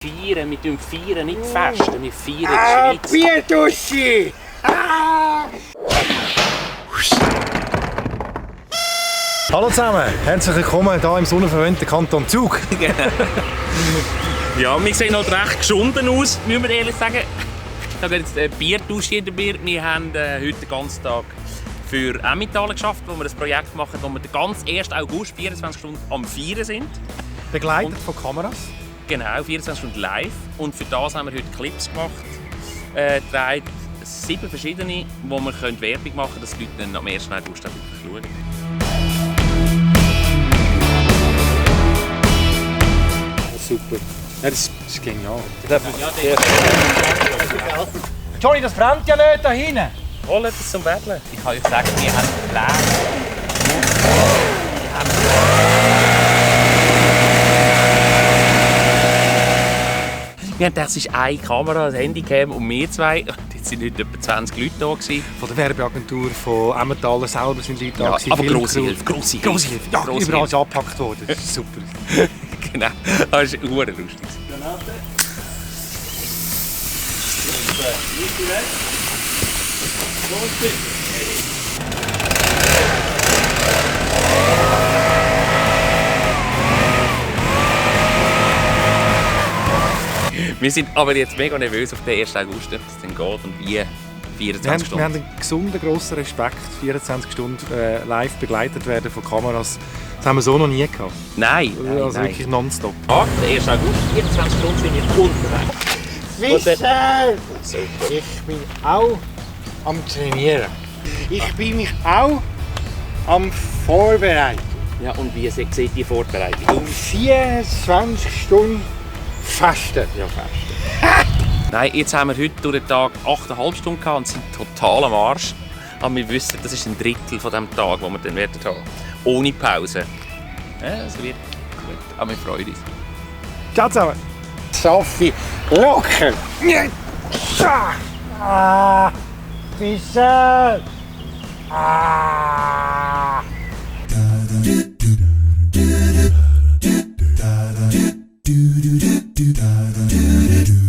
Feiern, wir feiern nicht festen, wir feiern die Schweiz. Bierdusche! Hallo zusammen, herzlich willkommen hier im sonnenverwöhnten Kanton Zug. Ja, wir sehen halt recht geschunden aus, müssen wir ehrlich sagen. Da geht jetzt eine Bierdusche hinter mir. Wir haben heute den ganzen Tag für Emmental geschafft, wo wir ein Projekt machen, wo wir den ganzen 1. August 24 Stunden am Feiern sind. Begleitet von Kameras. Genau, 24 Stunden live. Und für das haben wir heute Clips gemacht. 7 verschiedene, wo wir Werbung machen können, dass die Leute dann am 1. August auch wirklich schauen. Super. Ja, das ist genial. Johnny, das brennt ja nicht da hinten. Hol etwas zum Betteln. Ich kann euch sagen, wir haben Pläne. Wir haben gedacht, es ist eine Kamera, ein Handycam und wir zwei. Jetzt sind heute etwa 20 Leute da gewesen. Von der Werbeagentur von Emmentaler selber sind Leute da gewesen. Aber grosse Hilfe. Grosse Hilfe. Ja, überall ist angepackt worden. Das ist super. Genau, das ist lustig. Wir sind aber jetzt mega nervös auf den 1. August, ob es dann geht und wie 24 Stunden. Wir haben einen gesunden, grossen Respekt, 24 Stunden live begleitet werden von Kameras. Das haben wir so noch nie gehabt. Nein, Also wirklich nonstop. Ja, der 1. August, 24 Stunden sind wir unterwegs. Wissen! Ich bin auch am Trainieren. Ich bin mich auch am Vorbereiten. Ja, und wie sieht die Vorbereitung? Um 24 Stunden fasten. Ja, fast. Nein, jetzt haben wir heute durch den Tag 8,5 Stunden gehabt und sind total am Arsch. Aber wir wissen, das ist ein Drittel von dem Tag, den wir dann werden haben. Ohne Pause. Ja, das wird gut. Aber wir freuen uns. Ciao zusammen. Sophie, locker! Ah, Bissel! Ah! Do do do do do do do do do do do do